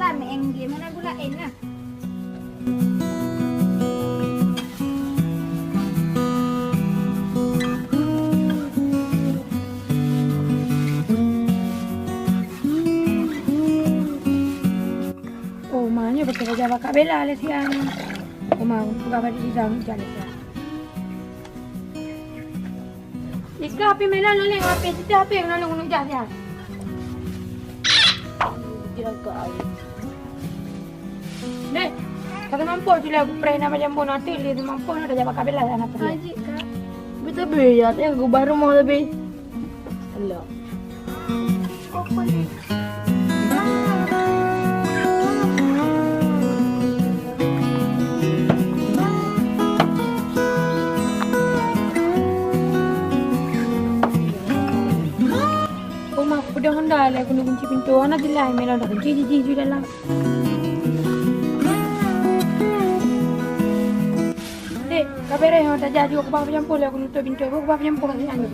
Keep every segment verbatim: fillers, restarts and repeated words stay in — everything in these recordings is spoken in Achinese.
Main game, hana guna laén lah. Oh, ma nyoe pakai bajèe bakak bela lé siang. Oh, ma, buka baju di dalam hujan lé siang. Ika, H P Mela noleng, H P Siti, H P noleng unu jah, jah. Deh, kata mampu tu lah, aku pernah nama jambu nanti, dia mampu nak dapat kabel lah, anak tu. Haji, Kak. Betul be ya, tengok aku baru mau lebih. Elok. Oma, peudong honda lé keuneuk kunci pintoe, hana jeulaih, meunan dak kunci jih ju dalam. Dek, ka beres, oh, tajak ju, kubah peujampôh lé, kunutob pintoe, kubah peujampôh lé nyan.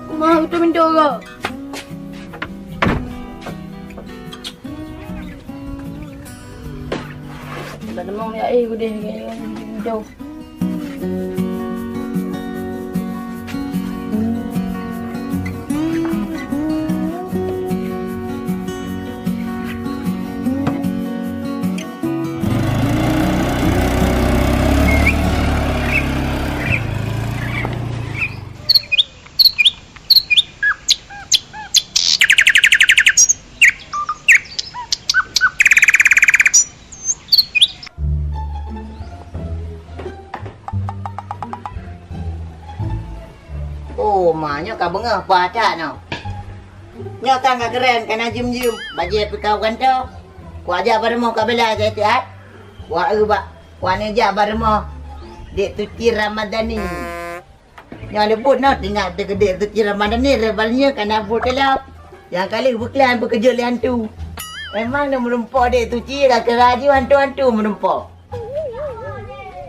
Uma, kututob pintoe kah. Dak teumong ya, eh, udeh, udeh. Oh, ma nyoe ka beungoh puasa nyoe. Nyoe kan ka keuren, ka na jeuem-jeuem, bajèe pih ka u kantô. Kuajak bak rumoh ka bela jai siat. Kuaeu bak, kuaneuk jak bak rumoh Dek Suci Ramadhani. Nyoe leubeh noh teuingat teukeudek Suci Ramadhani, reubalnye ka na buet teulap. Nyang ka lheueh beuklam beukeujot lé hantu. Memang na meurumpok Dek Suci, ka keuraju hantu-hantu meurumpok.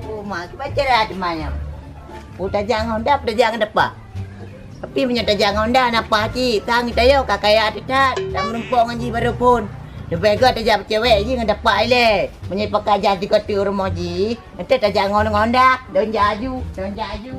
Oh, ma, kiban cara teuma nyoe. Peue tajak ngon Honda, peue tajak ngon dapa. Tapi meunyoe tajak ngon Honda, na paih cit, sang geutanyoe ka kaya that-that, tameurumpok ngon jih baroe phon. Leubeh gèt tajak peucewek jih ngon dapa ilèe. Meunyoe pakat jak sikoe teuk u rumoh jih, Ente tajak ngon, ngon Honda, lôn jak aju, lôn jak aju.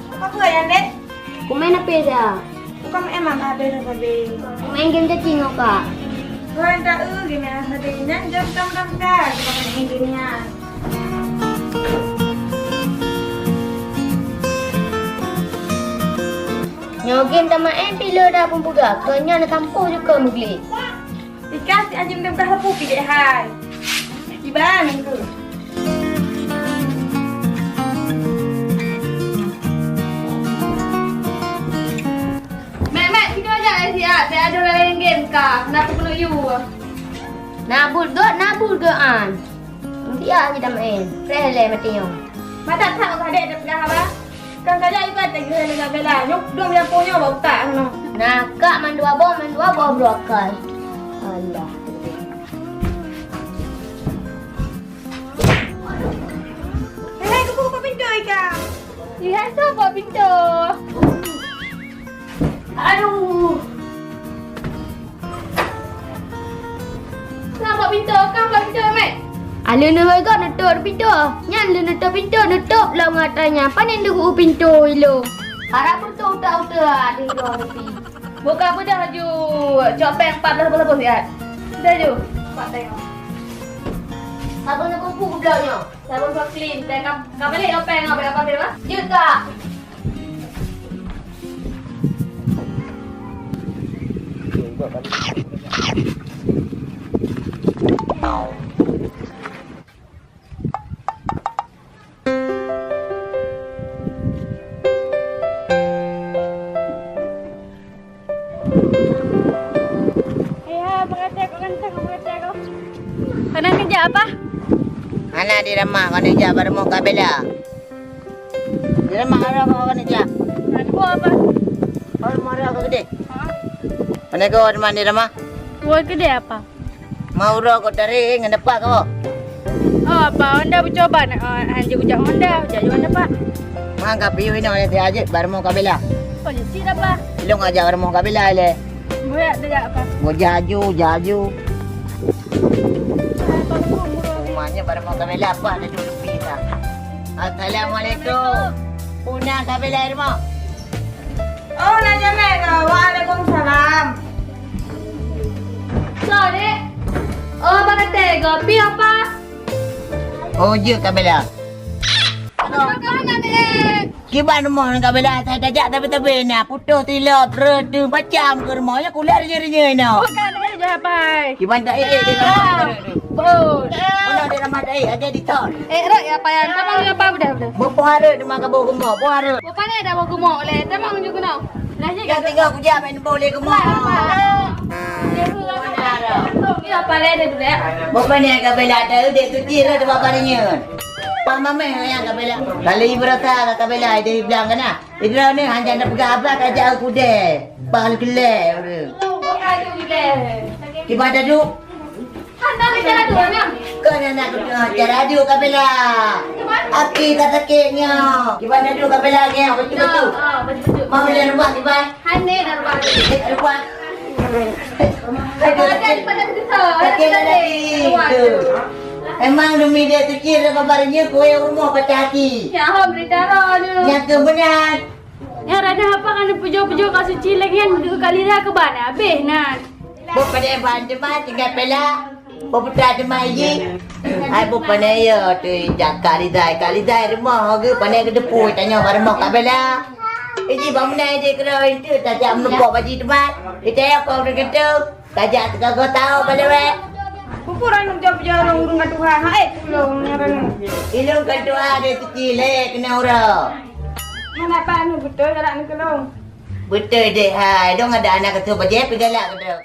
Apa buat ya, Dek? Kumain apa ya? Bukan main mama, Dek, Dek. Kumain game cacing kok, Kak. Bukan tak, eh, game yang tadi. Nyan jam tam-tam, Kak. Kita main game-nya. Nyoe game tamat eh, pih le dah pun peugah. Keu nyan tampôh ju keu meugléh. Ikan si anjing deuh dah leupah pih dek hai. Iban ke? Mek, mek, sinoe jak eh siat. Bèk adoe laleng game ka. Kenapa keuneuk yue? Na buet gèt, na buet gèt an. Dia aja dah main. Preh lé mati nyoe. Mata tak kau hadek dah pegang apa? Kan kajak ikat lagi saya nak bela. Nyok dong yang punya bau tak no. Nah, kak mandua boh, mandua boh brokai. Allah. Hei, hei, buka, buka pintu, Ika. Ih, hai, siapa pintu? Aduh. Siapa pintu? Kah buka pintu, Mek? Alun neuhôi gop nutup pintu. Nyan lheueh nutup pintu, nutup lom ngon atra nyan. Panen deuh u pintu ilong. Harap beutôi utak-utak ada dua kopi. Buka bedah ju. Cok pèng empat belas boh siat. Dah ju. Empat pèng. Sabon nak kumpul bedah nyoe. Sabon Vaseline, teh ka, ka balik apa yang abang, abang beli, Bang? Jeuet, Kak. Di Rama, kau ni jak baru mau Kak Bella. Di Rama, ada kau kau ni jak. Ada apa? Baru mau ada kau gede. Mana kau teman di Rama? Kau gede apa? Mau uroe kau tarik ngon depak kau. Oh, apa Honda bercoba nak, oh, hanjeuet ujak Honda, ujak jual depak. Mang ka piôh inoe lé ajeut baru mau Kak Bella. Oh, ya sih apa? Ilong aja baru mau Kak Bella lé. Buat dia apa? Mau jaju, jaju. Rumahnya baru mau Kak Bella apa ada dua lebih dah. Assalamualaikum. Puna Kak Bella rumah. Oh, na jamé kah? Waalaikumsalam. Sorry. Oh, bagaté kopi apa? Oh, jeuet Kak Bella. Apa nak, Dek? Kiban rumoh ngon Kak Bella, asai tajak tabe-tabe na. Putôh tilop, reuteueng, macam keu rumoh. Ya, kuliah renyah-renyah na. Bukan, eh, jabai. Kiban tak, eh, eh, dia lama. Bos. Mana dia lama tak, eh, ada di tol. Eh, rot ya, payah. Tamong ya, apa, udah, udah. Bupoh hareuet teuma ka boh geumoe, boh hareuet. Bupoh ni dah boh geumoe leh. Tamong ju keunoe. Lah, ni nyang tinggai kujak main boh lé geumoe. Ya, apa leh dia tu, leh? Bupoh ni Kak Bella ada, dia tu cira tu bapa dia nyeun. Pak Mameh yang Kak Bella. Kali berasa Kak Bella, dia bilang kena. Idroe ni hana na peugah haba ka jak u keudè. Pah lé keulè ureueng. Kiban dadu. Hana na cara dua nyan. Kon na, na, na cara dua Kak Bella. Aki ka sakét nyoe. Kiban dadu Kak Bella nyoe, betul-betul. Ah, ah, betul-betul. Mau lé rumah kiban? Hana na rumah. Eh, rumah. Aduh, sakét. Sakét lagi. Emang demi dia tu cira babar nyoe kue rumah patah hati. Ya, alhamdulillah. Nyang keu meunan. Nyang rada hapa ka neupujoe-pujoe ka suci lé nyan keu Kak Lida keu ban habéh nan. Boh padé ban teuma tinggai pela. Boh putra teuma iji. Hai boh pané ya tu jak Kak Lida, Kak Lida rumoh geu pané geudeupui tanyoe bak rumoh Kak Bella. Iji bak meunan iji keudroe itu tajak meulupok baji teuma. Ita ya kong geutu. Tajak teuka gota bak lewat. Peue ureueng nyang jaweueb-jaweueb ureueng ka tuha, hai, ulôn nyan. Ilôn ka tuha deh suci lé keunoe uroe. Mana Pak anu beutôi galak neu keu lôn? Beutôi deh hai, dong ada aneuk keu bajée pih galak keu droe.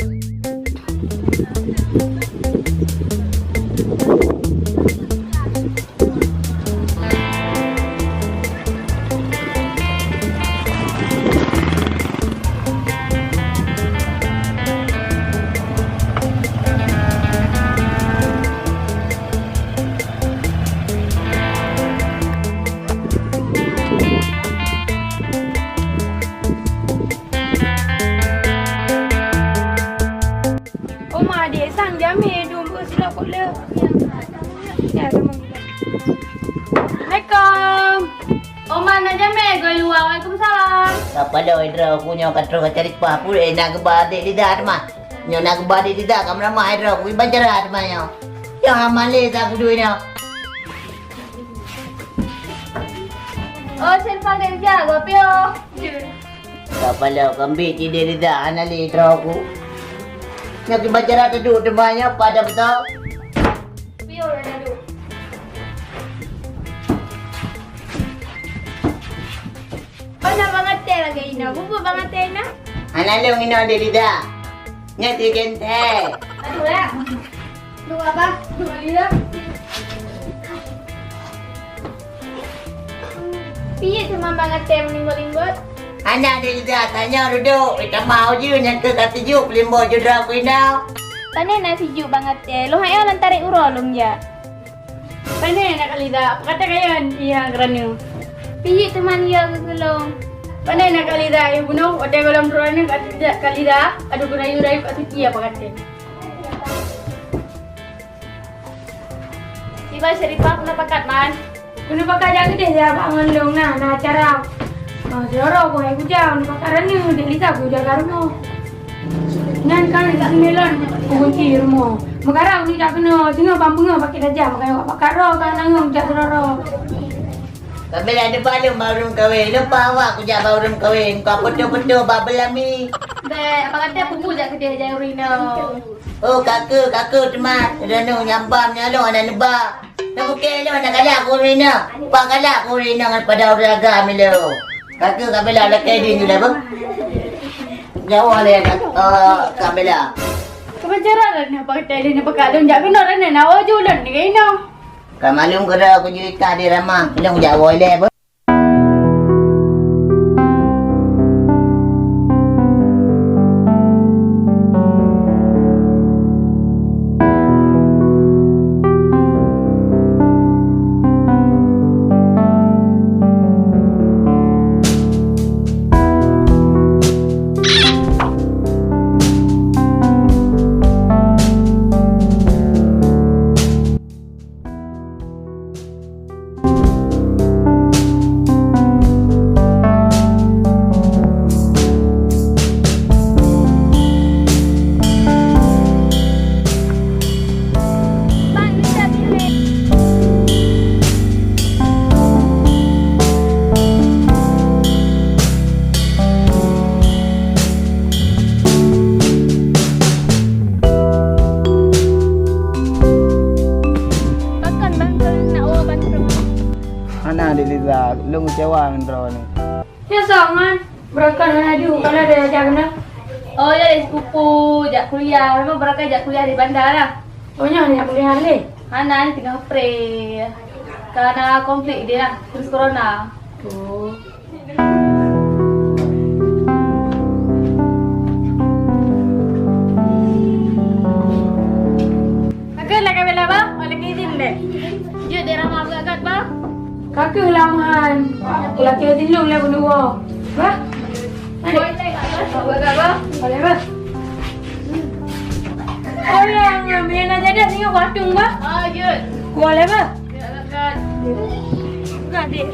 Oma, adék sang jamé dum beuh silap kot le. Ya, teman. Assalamualaikum. Oma na jamé goi luwa. Waalaikumsalam. Ka paloe droe ku nyoe ka troh ka cari pah pulé na geuba adék Lida teuma. Nyoe na geuba adék Lida ka meuramah droe ku iban cara teuma nyoe. Nyoe hama lé sa kudui nyoe. Oh, sen pang dek Lida, gua pio. Ka paloe kambik ti dek Lida hana lé droe ku. Nyoe kiban cara teuduek teuma nyoe pada beutôi. Pio dah teuduek. Mana bangatée lagée inoe? Bubuk bangatée inoe? Hana lôn inoe dek Lida. Nyan si Genteng. Aduh, ya. Duh, apa? Duh, iya. Piye teuma bangatée meulimbot-limbot? Hana dek Lida, tanyoe dudoe, eh, tamah ujeuen nyang keu ka sijuek peulimbot judra ku inoe. Pane na sijuek bangatée? Lôn hayeu lam tarék uroe lôn jak. Pane na Kak Lida, apa kata kalian? Iya, kerana. Piye teuma iya keu lôn? Pane na Kak Lida, iya bunoe, watée gohlom droeneuh Kak Lida, Kak Lida, aduh, keunayu rayeuk Kak Suci, apa kata? Iban Syarifah keuneuk pakat man. Keuneuk pakat jak keudeh ya bak ngon lôn na, na acara. Ah, sidroe boh hai kujak, keuneuk pakat raneuk, dek Lisa kujak ka rumoh. Nyan kan di sini lôn, kunci rumoh. Meukarang ni tak kena, singoh bang beungoh pakai dajah, makanya awak pakat roh kan nanggung jak sidroe. Tapi ada balum baru kawin, lupa awak kujak baru kawin, kau betul-betul babelami. Bek, apa kata pupu jak keudeh jai urina. Oh, kaka, kaka teuma, reno nyambam nyalo anak neba. Nak bukeh lo, nak galak ku urina. Pak galak ku urina ngan pada urang agam lo. Kaka Kabela lakée di ni lah, bang. Nyawa le, eh, Kabela. Kebenaran apa kata dia nak pekat lon jak kena rena nak wajib lon ni kena. Tamalum keudroe keu jurika di Rama, lôn jak woe ilèe beuh. Pakon bang droeneuh nak woe bandum? Hana, Dek Liza, lôn keucewa ngon droeneuh. Nyoe soe ngon? Beurangkat hana jeuet, kana daya jak keunoe? Oh, ya, lé sepupu, jak kuliah. Memang beurangkat jak kuliah di bandar lah. Oh, nyoe hana kuliah lé? Hana, ni teungoh pre. Kana konflik di lah, virus corona. Oh. Kakeuh lakèe bela, bah, oh, lakèe izin deh. Jeuet di Rama beugat-gat, bah. Kakeuh lam han. Lakèe izin lôn lé beuneuk woe. Bah. Ayo. Beugat-gat, bah. Boleh, bah. Oh, ya, ya, mina jadi singoh patung, bah. Ah, jeuet. Boleh, bah. Beugat-gat. Beugat, dek.